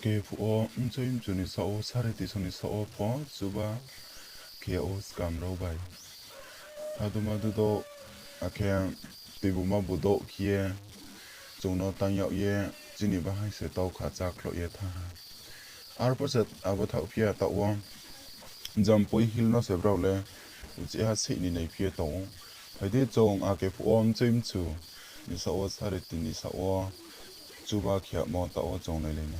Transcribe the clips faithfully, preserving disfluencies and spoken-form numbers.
Kephuh wo mchoi mchu ni saoh wo, sare tiso ni saoh wo pho chuba khe yag ou skam rao bai. Haduma dudo, akhe tuibuma budo khe ye, chung no tang yag ye, chini bahaing se tau kha chá khloh ye thanng ha. Arphuh se abo thaoh phi ya taoh wo, Jampui Hill no se brao le uchih ha seih ni nai phi ye tong ou. Phai di chung akephuh wo mchoi mchu ni saoh wo, sare tin ni saoh wo, chuba khe yagmo taoh wo chung nailai na.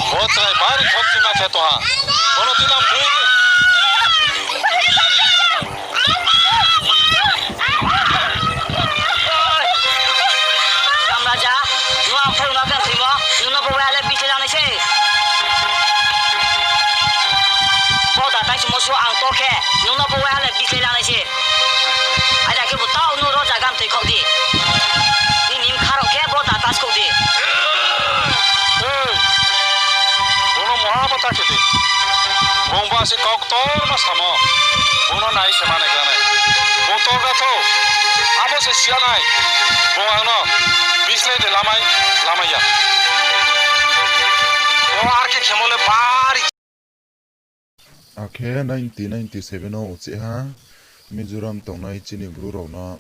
Bo chrai bari khokchima khe tong ha. Bono tinang bui di. Samraja, nung ang phai uno khe thwimo, nung no bo wai le bislai langnai se. Bo da tai simo su ang to khe, nung no bo wai le bislai langnai se. Aida khe bo tau nung ro jaga mtoi khok di. Nini mkha rao khe bo da tas khok di. Ei, bono muha bo ta khe di. Bung ba se kau ktor ma samo. Bung no nai se manai klanai. Bung tor ga thou. Abo se siya nai. Bung ang no bislai de lamai, lamai ya. Bo ar khe khemo le bari. Akhe nineteen ninety seven wo uchih ha Mizoram tongnai chini Bru rao no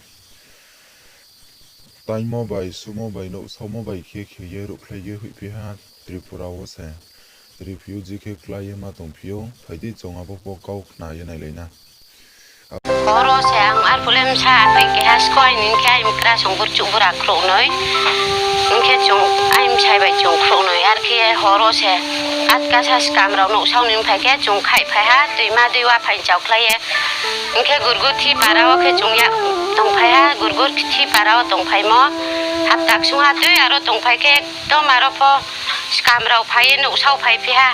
taingmo bai, sumo bai, nouhsaomo bai khe khe ye ruhkhlai ye hoihphi ha Tripura wo se refugee khe klái ye ma tongphi ou. Phai di chung abo pho kau khna ye nailai na. Horo se ang arphuh le bsa aphai keha skoi ni khe ai mkra song burchuh bura khrouhnoi. Hing khe chung ai bsai bai chung khrouhnoi. Ar khe horo se atkasa skam rao nouhsao ni phai khe chung khaihphai ha, tuima dei wa phai chaukhlai ye. Hing khe Gurguthi para wo khe chung ya tongphai ha, Gurguthi para wo tongphaimo. Hapta ksung ha tui aro tongphai khe ekdom aro pho skam rao phai ye nouhsao phaiphi ha.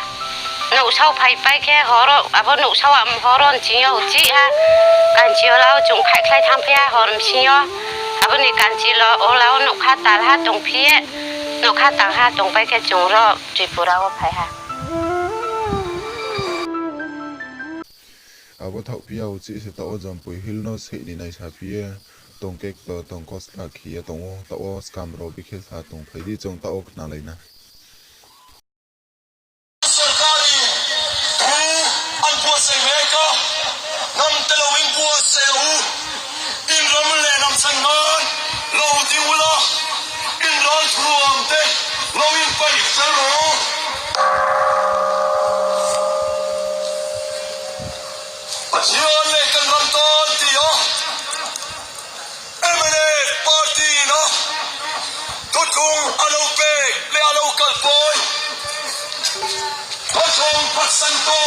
Nouhsao phaipai khe horo, abo nouhsao am horo bsing yo uchih ha. Kanchi ola wo chung khaihkhlai thanngphai ha hor bsing yo. Abo ni kanchi lo ola wo nougkha talha tongphi ye, nougkha talha tongpai khe chung ro Tripura wo phai ha. Abo thaohphi ya uchih se taoh wo Jampui Hill no seih ni naisaphi ye, tong kekto tong kosla khe ye tong ou, taoh wo skam rao bikhe sa tong, phai di chung taoh wo khnalai na. Sorkari thu an puasai meka, nam te lo in puasai u, in ram le nam sangman, lo di ula, in ram thu am te, lo in pai sa lo. Pathian le kan ram ton ti yo. M N F party no, tutung alo pe, le alo kalpoi. Tutung pasanto,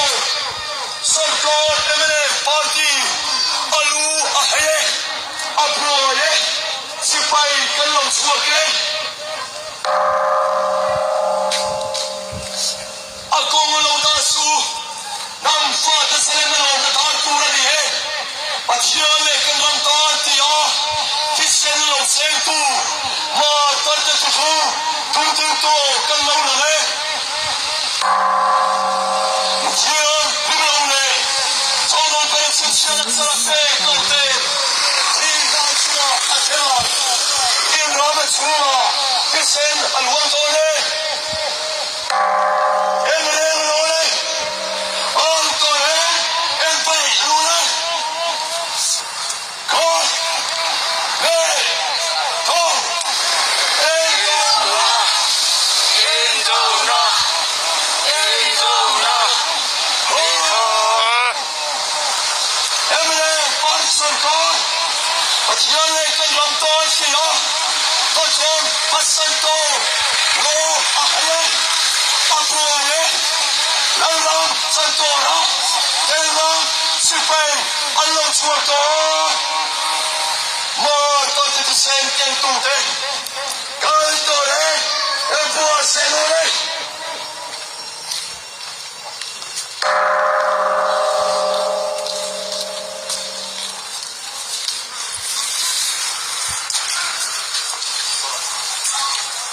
sorkar M N F party, alu ahaye, abroye, sipai kalong suake. Akong lo ta su, nam fa ta sele na lo ta tu la ni he. Pathian le kan ram ta ti ya, Christian lo se Kau kan lau na le. Mthia, bimlong le. Chongdong pe sing sia na sa se kau te. Thi na sua a thela. Tin ro me sua. Kesen an